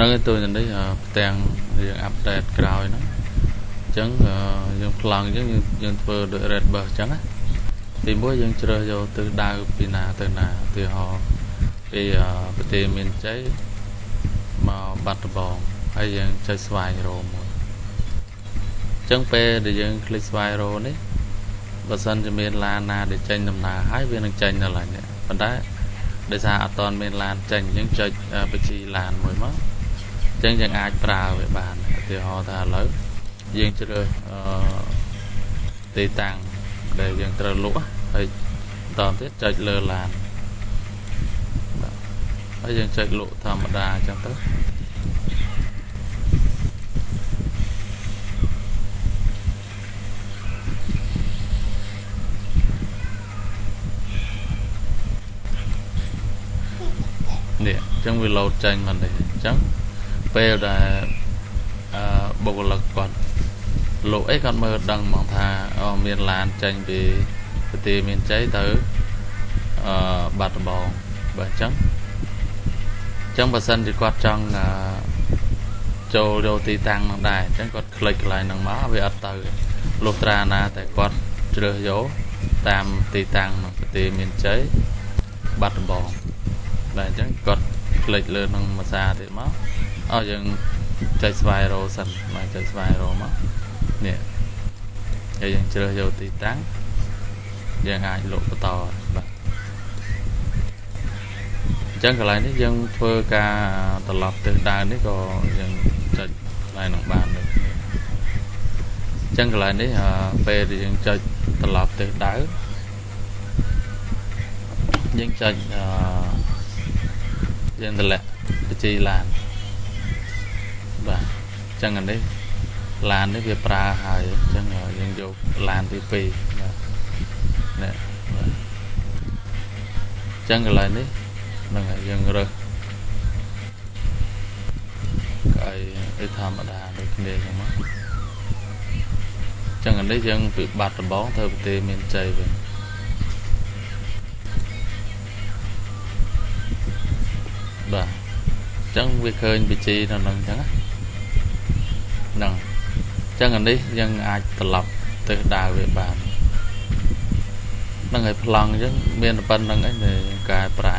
នឹងឯទូនេះផ្ទាំងយើង update ក្រោយហ្នឹងអញ្ចឹងយើងប្លង់អញ្ចឹងយើងធ្វើដូច red bus អញ្ចឹងណាទីមួយយើងជ្រើសយកទិសដៅពីណាទៅណាឧទាហរណ៍ពីប្រទេសមានជ័យមកបាត់ដំបងហើយយើងចុចស្វែងរកមួយអញ្ចឹងពេលដែលយើង click ស្វែងរកនេះបើសិនជាមានឡានណាដែលចេញដំណើរហើយវានឹងចេញនៅឡើយនេះប៉ុន្តែដោយសារអត់ទាន់មានឡានចេញអញ្ចឹងចុចបញ្ជីឡានមួយមកអញ្ចឹងយើងអាចប្រើវាបានឧទាហរណ៍ថាឥឡូវយើងជ្រើសទីតាំងដែលយើងត្រូវលក់ហើយបន្តទៀតចុចលើឡានបាទហើយយើងចុចលក់ធម្មតាអញ្ចឹងទៅនេះអញ្ចឹងវាលោតចេញមកនេះអញ្ចឹងពេលដែលបុគ្គលិកគាត់លោកអីគាត់មើលដឹងហ្មងថាមានឡានចេញពីប្រទេសមានជ័យទៅបាត់ដំបងបើអញ្ចឹងបើសិនជាគាត់ចង់ចូលយកទីតាំងនឹងដែរអញ្ចឹងគាត់คลิกកន្លែងហ្នឹងមកវាអត់ទៅលុះត្រាណាតែគាត់ជ្រើសយកតាមទីតាំងក្នុងប្រទេសមានជ័យបាត់ដំបងបាទអញ្ចឹងគាត់คลิกលើនឹងភាសាទៀតមកអស់យើងចុចស្វែងរកសិនបាទចុចស្វែងរកមកនេះហើយយើងជ្រើសយកទីតាំងយើងអាចលក់បន្តបាទអញ្ចឹងកន្លែងនេះយើងធ្វើការត្រឡប់ទិសដៅនេះក៏យើងចុចកន្លែងនឹងបានដូចគ្នាអញ្ចឹងកន្លែងនេះពេលដែលយើងចុចត្រឡប់ទិសដៅយើងចុចយើងតម្លាក់បញ្ជីឡានបាទអញ្ចឹងអានេះឡាននេះវាប្រើហើយអញ្ចឹងយើងយកឡានទី2បាទនេះបាទអញ្ចឹងកន្លែងនេះហ្នឹងហើយយើងរើសកៅអីធម្មតាដូចគ្នាអញ្ចឹងមកអញ្ចឹងអានេះយើងពីបាត់ដំបងទៅប្រទេសមានជ័យវិញបាទអញ្ចឹងវាឃើញបញ្ជីនៅនឹងអញ្ចឹងហ្នឹងអញ្ចឹងអានេះយើងអាចត្រឡប់ទៅដៅវាបានហ្នឹងហើយប្លង់អញ្ចឹងមានតែប៉ុណ្្នឹងឯងកែប្រែ